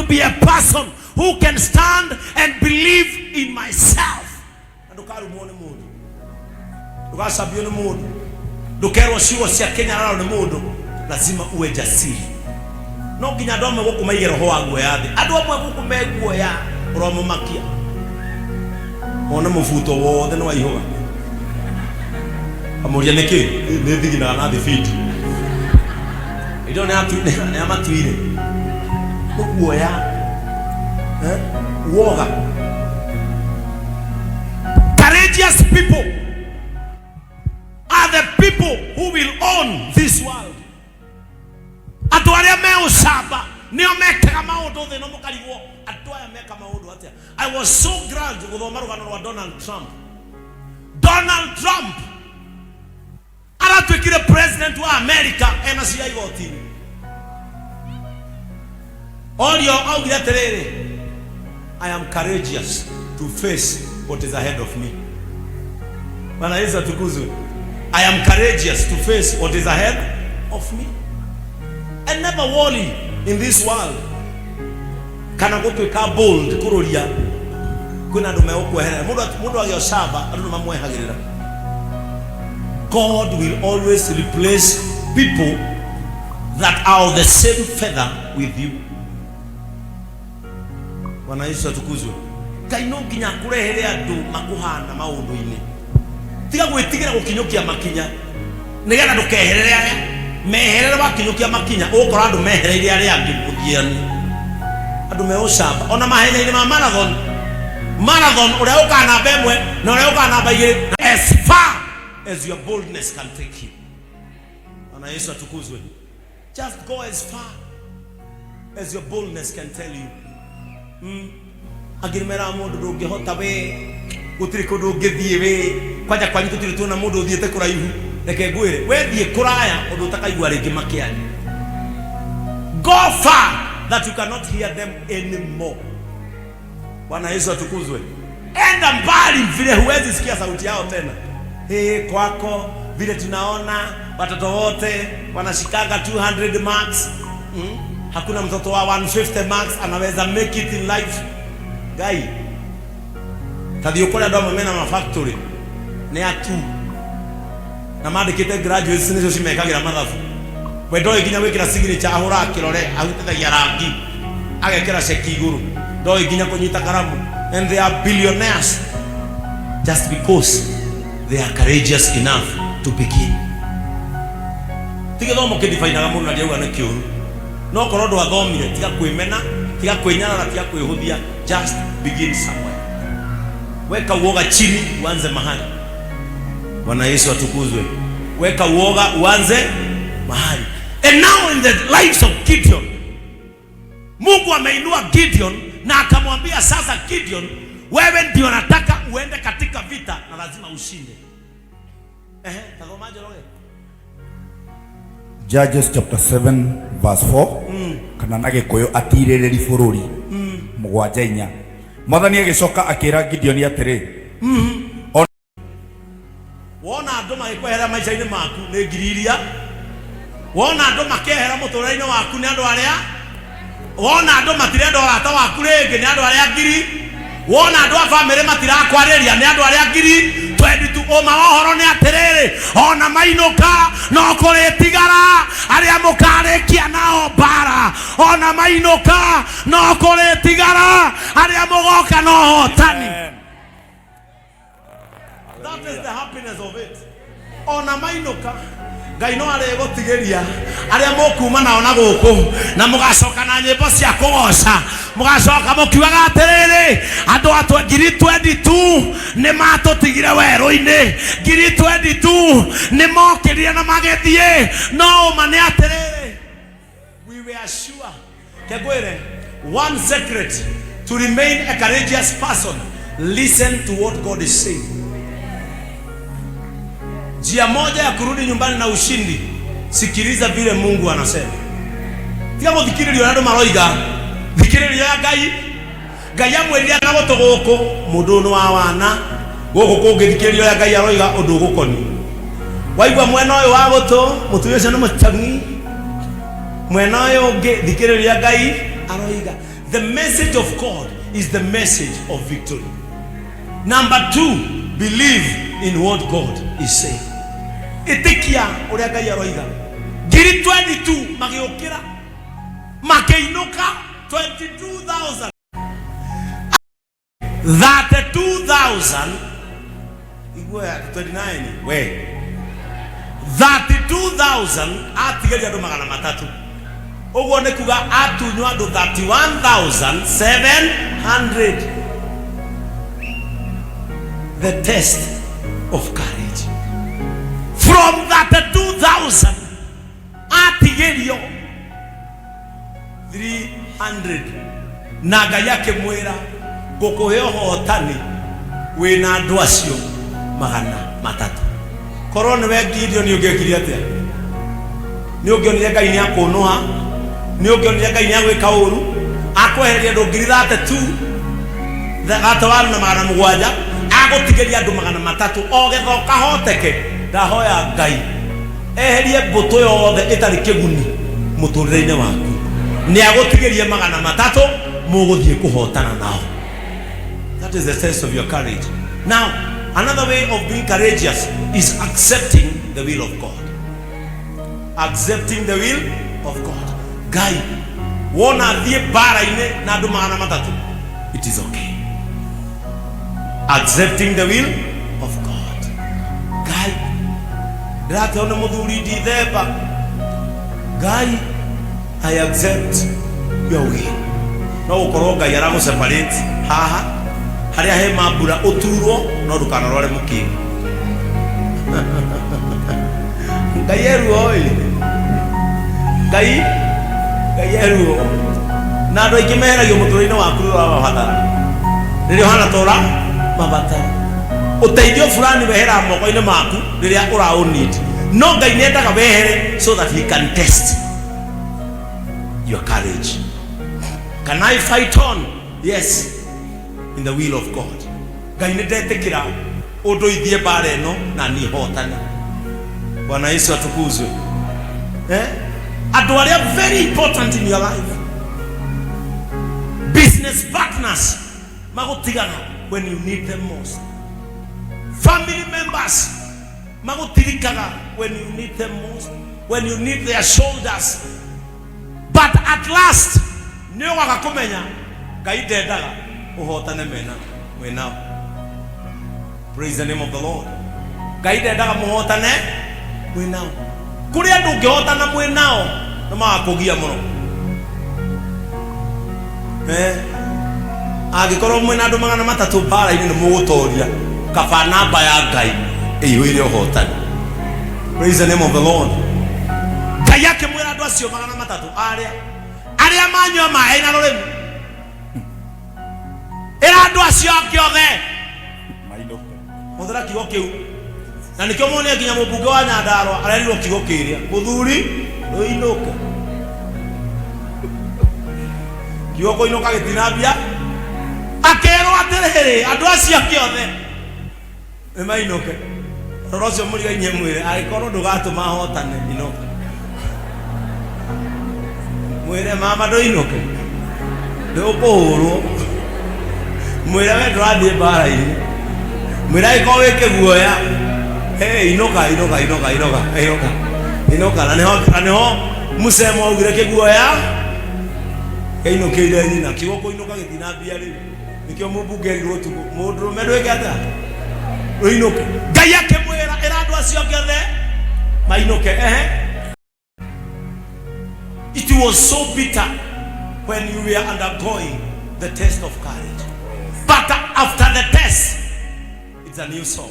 be a person who can stand and believe in myself. Na ndũkarumwo nĩ mũndũ, ndũgacambio nĩ mũndũ, ndũkerwo ciugo cia kĩnyararo nĩ mũndũ. Lazima uwe jasiri. No nginya andũ amwe gũkũ maige roho wa guoya thĩ. Andũ amwe gũkũ me guoya ũromomakia, wone mũbuto wothe nĩ waihũga, amũria nĩkĩ nĩ thiginaga na thibindi indo nĩ amatuire nĩ guoya. Eh? Woga. Courageous people are the people who will own this world. Andũ arĩa me ũcamba nĩo mekaga maũndũ thĩ no mũkarigwo andũ aya meka maũndũ atĩa. I was so glad gũthoma rũgano rwa Donald Trump. Donald Trump aratuĩkire president wa America ena cira igoti-inĩ. Orio augire atĩrĩrĩ, "I am courageous to face what is ahead of me." Bwana Yesu atukuzwe. I am courageous to face what is ahead of me. And never worry in this world. Kana gũtuĩka bold kũrũria kwĩna andũ megũkweherera. Mũndũ agĩa ũcamba, andũ nĩ mamwehagĩrĩra. God will always replace people that are of the same feather with you. Bwana Yesu atukuzwe. Ngai no nginya akũrehere andũ makũhana maũndũ-inĩ. Tiga gwĩtigĩra gũkinyũkia makinya nĩgetha ndũkeherere arĩa meherere. Wakinyũkia makinya, ũgũkora andũ mehereire arĩa angĩ mũthiani, andũ me ũcamba. Ona mahenya-inĩ ma marathon, marathon, ũrĩa ũkaga namba 1 na ũrĩa ũkaga namba 2, as far as your boldness can take you. Bwana Yesu atukuzwe. Just go as far as your boldness can tell you. Angĩ nĩ meraga mũndũ, "Ndũngĩhota we, gũtirĩ kũndũ ũngĩthiĩ we, kwanja kwanyu tũtirĩ tuona mũndũ ũthiĩte kũraihu." Reke ngwĩre, we thiĩ kũraya ũndũ ũtakaigua rĩngĩ makĩaria. Go far that you cannot hear them anymore. Bwana Yesu atukuzwe. Enda mbali vile huwezi sikia sauti yao tena. Hey, kwako vile tunaona watoto wote wanashikanga 200 marks, Hakuna mtoto wa 150 marks anaweza make it in life. Ngai tathiĩ ũkore andũ amwe mena mafactory nĩ atu na mandĩkĩte graduates nĩcio cimekagĩra mathabu. We ndoĩ nginya gwĩkĩra signature, ahũraga kĩrore, ahutithagia rangi, agekĩra ceki igũrũ, ndoĩ nginya kũnyita karamu, and they are billionaires just because they are courageous enough to begin. Ti gĩthomo kĩdifainaga mũndũ, na ndiauga nĩ kĩũru, no korwo ndwathomire, tiga kwĩmena, tiga kwĩnyarara, tiga kwĩhũthia. Just begin somewhere. Weka uoga chini, uanze mahali. Bwana Yesu atukuzwe. Weka uoga, uanze mahali. And now in the lives of Gideon, Mungu ameinua Gideon na akamwambia, "Sasa Gideon, wewe ndio nataka uende katika vita na lazima ushinde." Ehe, tazama Njoroge. Judges chapter 7 verse 4, kana na Gĩkũyũ atirĩrĩri bũrũri 7:4. Mwathani agĩcoka akĩra Gideoni atĩrĩ, Wona andũ magĩkwehera maica-inĩ maku, nĩ ngiri iria. Wona andũ makĩehera mũtũrĩre-inĩ waku, nĩ andũ arĩa. Wona andũ matirenda ũrata waku rĩngĩ, nĩ andũ arĩa ngiri. Wona andũ a bamĩrĩ matirakwarĩria, nĩ andũ arĩa ngiri twendi tu. Ũma wa ũhoro nĩ atĩrĩrĩ, ona mainũka no kũrĩtigara arĩa mũkarĩkia nao mbara. Ona mainũka no kũrĩtigara arĩa mũgoka no hotani. That is the happiness of it. Ona mainũka, Ngai no arĩgũtigĩria arĩa mũkuma nao na gũkũ, na mũgacoka na nyĩmbo cia kũgoca, mũgacoka mũkiugaga atĩrĩrĩ, "Andũ atwe ngiri 22 nĩ matũtigire werũ-inĩ, ngiri 22 nĩ mokĩrire na magĩthiĩ." No ũma nĩ atĩrĩrĩ, we were sure. Kegwire, one secret to remain a courageous person: listen to what God is saying. Njia moja ya kurudi nyumbani na ushindi, sikiliza vile Mungu anasema. Tiga gũthikĩrĩria ũrĩa andũ maroiga, thikĩrĩria ya Ngai. Ngai amwĩrire na gũtũ gũkũ, mũndũ ũyũ nĩ wa wana gũkũ kũngĩ, thikĩrĩria ũrĩa Ngai aroiga ũndũ ũgũkoniĩ. Waigua mwena ũyũ wa gũtũ, mũtumia ũcio nĩ mũcang'i, mwena ũyũ ũngĩ, thikĩrĩria Ngai aroiga. The message of God is the message of victory. Number two, believe in what God is saying. Ĩtĩkia ũrĩa Ngai aroiga. 22,000 magĩũkĩra makĩinũka 22,000 32,000 igua 29 we 32,000 atigeria andũ 300. Ũguo nĩ kuga atunywo andũ 31,700. The test of courage. From 32,000 atigĩrio 300 na Ngai akĩmwĩra, ngũkũhe ũhotani wĩna andũ acio 300. Korwo nĩwe Gideon, ũngĩekire atĩa? Nĩ ũngĩonire Ngai nĩ akũnũha? Nĩ ũngĩonire Ngai nĩ agwĩka ũru, akweheria andũ ngiri 32 31 na 700, agũtigĩria andũ 300 o getha ũkahoteke? Ndahoya Ngai eherie mbũtũ yothe ĩtarĩ kĩguni mũtũrĩre-inĩ waku, nĩ agũtigĩrie 300 mũgũthiĩ kũhotana nao. That is the test of your courage. Now, another way of being courageous is accepting the will of God. Accepting the will of God. Ngai, wona thiĩ mbara-inĩ na andũ 300, it is okay. Accepting the will of God. Ngai, ndĩrateo nĩ mũthuri ndithemba. Ngai, I accept your will. No gũkorwo Ngai aragũ separate haha harĩa he mambura ũturwo, no ndũkanarware mũkingo. Ngai eruo ĩ, Ngai eruo. Na andũ aingĩ meheragio mũtũrĩre-inĩ waku rĩrĩa ũramabatara, rĩrĩa ũhana ta ũra mabatara ũteithio fulani, weheraga moko-inĩ maku rĩrĩa ũraũ need. No Ngai nĩ endaga wehere so that he can test your courage. Can I fight on? Yes, in the will of God. Ngai, nĩ ndetĩkĩra ũndũ ithiĩ mbara ĩno na niĩ hotane. Bwana Yesu atukuzwe. Eh? Andũ arĩa very important in your life, business partners, magũtigaga when you need them most. Family members magũtirikaga when you need them most, when you need their shoulders. But at last nĩ ũgaga kũmenya Ngai ndendaga ũhotane mena mwĩnao. Praise the name of the Lord. Ngai ndendaga mũhotane mwĩnao. Kũrĩ andũ ũngĩhotana mwĩnao nĩ magakũgia mũno. Eh, angĩkorwo mwĩna andũ 300 mbara-inĩ nĩ mũgũtoria, kaba namba ya Ngai ĩihũire ũhotani. Praise the name of the Lord. Ngai akĩmwĩra andũ acio 300 arĩa manyua maĩ na rũrĩmĩ, ĩra andũ acio angĩ othe mainũke. Hũthĩra kiugo kĩu, na nĩkĩo muonire nginya mũmbunge wa Nyandarũa arerirwo kiugo kĩrĩa, mũthuri ũinũke. Kiugo kũinũka gĩtinambia. Akerwo atĩrĩrĩ, andũ acio angĩ othe nĩ mainũke. Rora ũcio mũrigainie, mwĩre, angĩkorwo ndũgatũma hotane, inũka. Mwĩre, mama, ndũinũke, ndũkũhũrwo. Mwĩre we ndũrathiĩ mbara-inĩ. Mwĩre angĩkorwo wĩ kĩguoya. Hey, inũka, inũka, inũka, inũka, inũka, inũka. Na nĩho Musemo augire kĩguoya kĩinũkĩire nyina. Kiugo kũinũka gĩtinambia rĩu. Nĩkĩo mũmbunge erirwo ũtukũ, mũndũrũme ndwĩke atĩa? Ũinũke. Ngai akĩmwĩra, ĩra andũ acio angĩ othe mainũke. Ehe. It was so bitter when you were undergoing the test of courage, but after the test it's a new song.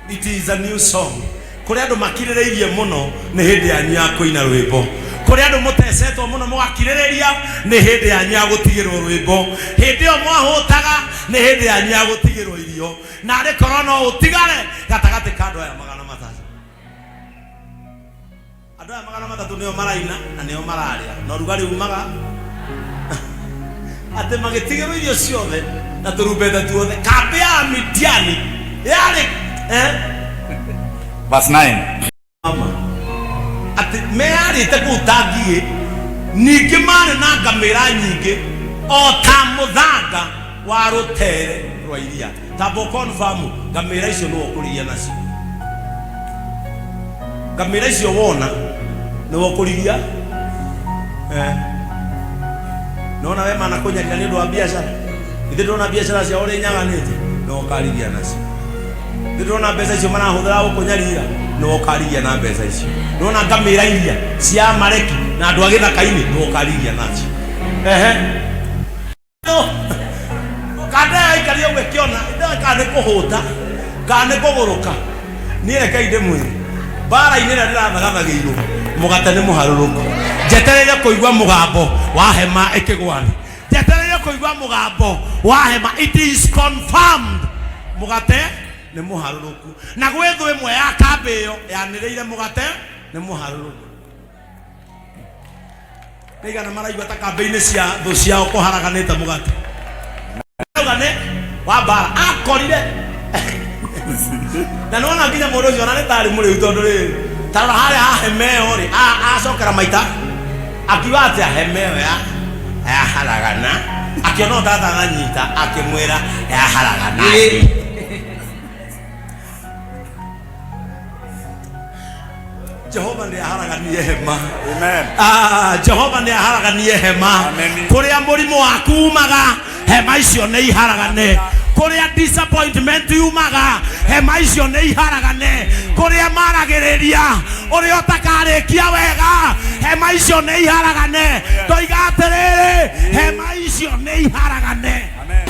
It is a new song. Kũrĩ andũ makirĩrĩirie mũno, nĩ hĩndĩ yanyu ya kũina rwĩmbo. Kũrĩ andũ mũtecetwo mũno mũgakirĩrĩria, nĩ hĩndĩ yanyu ya gũtigĩrwo rwĩmbo. Hĩndĩ ĩyo mwahũtaga, nĩ hĩndĩ yanyu ya gũtigĩrwo irio. Na arĩ korwo no ũtigare gatagatĩ ka andũ aya 300. Andũ aya 300 nĩo maraina na nĩo mararĩa na ũrugarĩ umaga atĩ magĩtigĩrwo irio ciothe na tũrumbeta tuothe. Kambĩ ya Midiani yarĩ, eh? Verse 9. Mama atĩ meyarĩte kũu ta ngigĩ, ningĩ marĩ na ngamĩra nyingĩ. O ta mũthanga wa rũtere rwa iria. Tamba ũkonfamu ngamĩra icio nĩwe ũkũrigia nacio. Ngamĩra icio wona nĩwe ũkũrigia. Eh. Nona we mana kũnyarira nĩ ũndũ wa biacara. Ithuĩ ndĩrona biacara ciao ũrĩa inyaganĩte, nĩwe ũkarigia nacio. Ithuĩ ndĩrona mbeca icio marahũthĩra gũkũnyarira, nĩwe ũkarigia na mbeca icio. Ndĩrona ngamĩra iria cia Amaleki na andũ a gĩthaka-inĩ, nĩwe ũkarigia nacio. Ehe. Kanda yaikaria ũguo ĩkĩona ĩndoĩ kana nĩ kũhũta kana nĩ kũgũrũka. Niĩ rekei ndĩmwĩre, mbara-inĩ ĩrĩa ndĩrathagathagĩirwo, mũgate nĩ mũharũrũku. Njetereire kũigua mũgambo wa hema ĩkĩgwa thĩ. Njetereire kũigua mũgambo wa hema. It is confirmed. Mũgate nĩ mũharũrũku. Na gwĩ thũ ĩmwe ya kambĩ ĩyo yanĩrĩire mũgate nĩ mũharũrũku. Nĩigana maraigua ta kambĩ-inĩ cia thũ ciao kũharaganĩte mũgate. Auga nĩ wa mbara akorire na nĩwona nginya mũndũ ũcio ona nĩ tarĩ mũrĩu tondũ rĩrĩ tarora harĩa ha hema ĩyo rĩ acokera maita akiuga atĩa hema ĩyo ya yaharagana akĩona ũtatananyita akĩmwĩra yaharagana. Jehova nĩ aharaganie hema. Amen. Ah, Jehova nĩ aharaganie hema. Amen. Kũrĩa mũrimũ waku umaga hema icio nĩ iharagane. Kũrĩa disappointment yumaga hema icio nĩ iharagane. Kũrĩa maragĩrĩria ũrĩa ũtakarĩkia wega hema icio nĩ iharagane. Ndoiga atĩrĩrĩ, hema icio nĩ iharagane. Amen.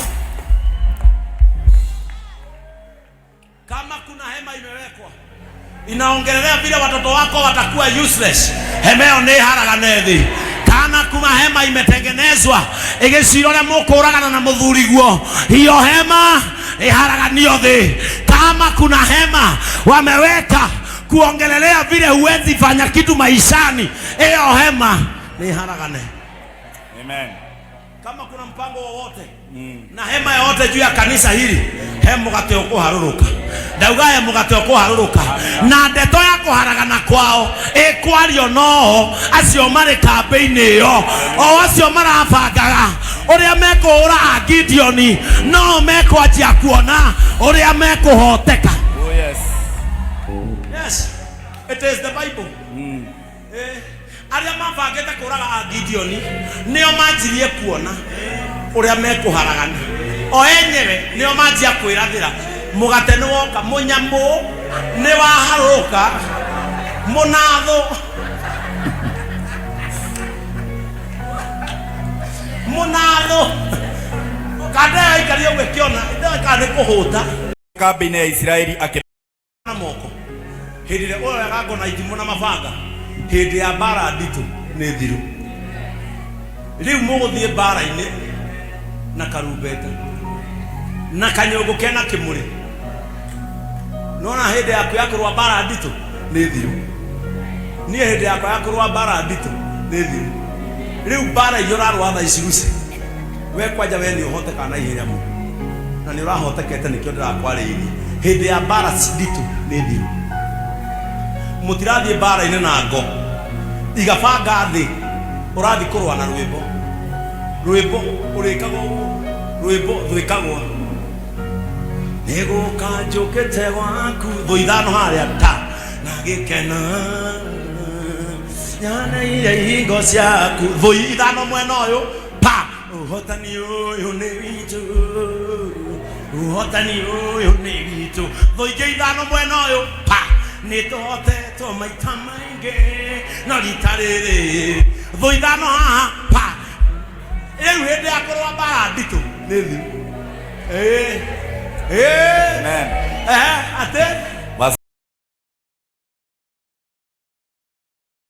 Kama kuna hema imewekwa inaongelelea vile watoto wako watakuwa useless, hema ĩyo nĩ ĩharagane thĩ. Kana kuna hema imetengenezwa ĩgĩcira ũrĩa mũkũragana na mũthuriguo, hiyo hema ĩharaganio thĩ. Kama kuna hema wameweka kuongelelea vile huwezi fanya kitu maishani, ĩyo hema nĩ ĩharagane. Amen. Kama kuna mpango wowote na hema yoyote juu ya kanisa hili, he mũgate ũkũharũrũka. Ndauga he mũgate ũkũharũrũka, na ndeto ya kũharagana kwao ĩkwario noo acio marĩ kambĩ-inĩ ĩyo, o acio marabangaga ũrĩa mekũhũra a Gideoni, no mekwanjia kuona ũrĩa mekũhoteka. Oh yes. Yes, it is the Bible. Eh, arĩa mabangĩte kũraga a Gideoni nĩo manjirie kuona ũrĩa mekũharagana o enyewe nĩo manjia kwĩrathĩra mũgate nĩ woka, mũnyamũ nĩ waharũrũka, mũnathũ mũnathũ kanda yaikaria ũguo ĩkĩona ĩndoĩ kana nĩ kũhũta. Kambĩ-inĩ ya Isiraeli akĩ Na moko hĩndĩ ĩrĩa ũroyaga ngo na itimũ na mabanga hĩndĩ ya mbara nditũ nĩ thiru. Rĩu mũgũthiĩ mbara-inĩ na karumbeta na kanyũngũ kena kĩmũrĩ. Nona hĩndĩ yaku ya kũrũa mbara nditũ nĩ thiru. Niĩ hĩndĩ yakwa ya kũrũa mbara nditũ nĩ thiru. Rĩu mbara iria ũrarũa thaa ici Lucy, we kwanja we nĩ ũhotekaga na ihenya mũno na nĩ ũrahotekete, nĩkĩo ndĩrakwarĩirie. Hĩndĩ ya mbara nditũ nĩ thiru. Mũtirathiĩ mbara-inĩ na ngo igabanga thĩ, ũrathiĩ kũrũa na rwĩmbo. Rwĩmbo ũrĩkaga ũguo, rwĩmbo rwĩkagwo nĩgũka njũkĩte gwaku, thũ ithano harĩa ta na gĩkeno nyoneire ihingo ciaku, thũ ithano mwena ũyũ pa, ũhotani ũyũ nĩ witũ, ũhotani ũyũ nĩ witũ, thũ ingĩ ithano mwena ũyũ pa, nĩ tũhotetwo maita maingĩ no rita rĩrĩ, thũ ithano haha pa. Rĩu hĩndĩ ya kũrũa mbara nditũ nĩ thiru. Ĩĩ. Ĩĩ. Amen. Ehe, atĩ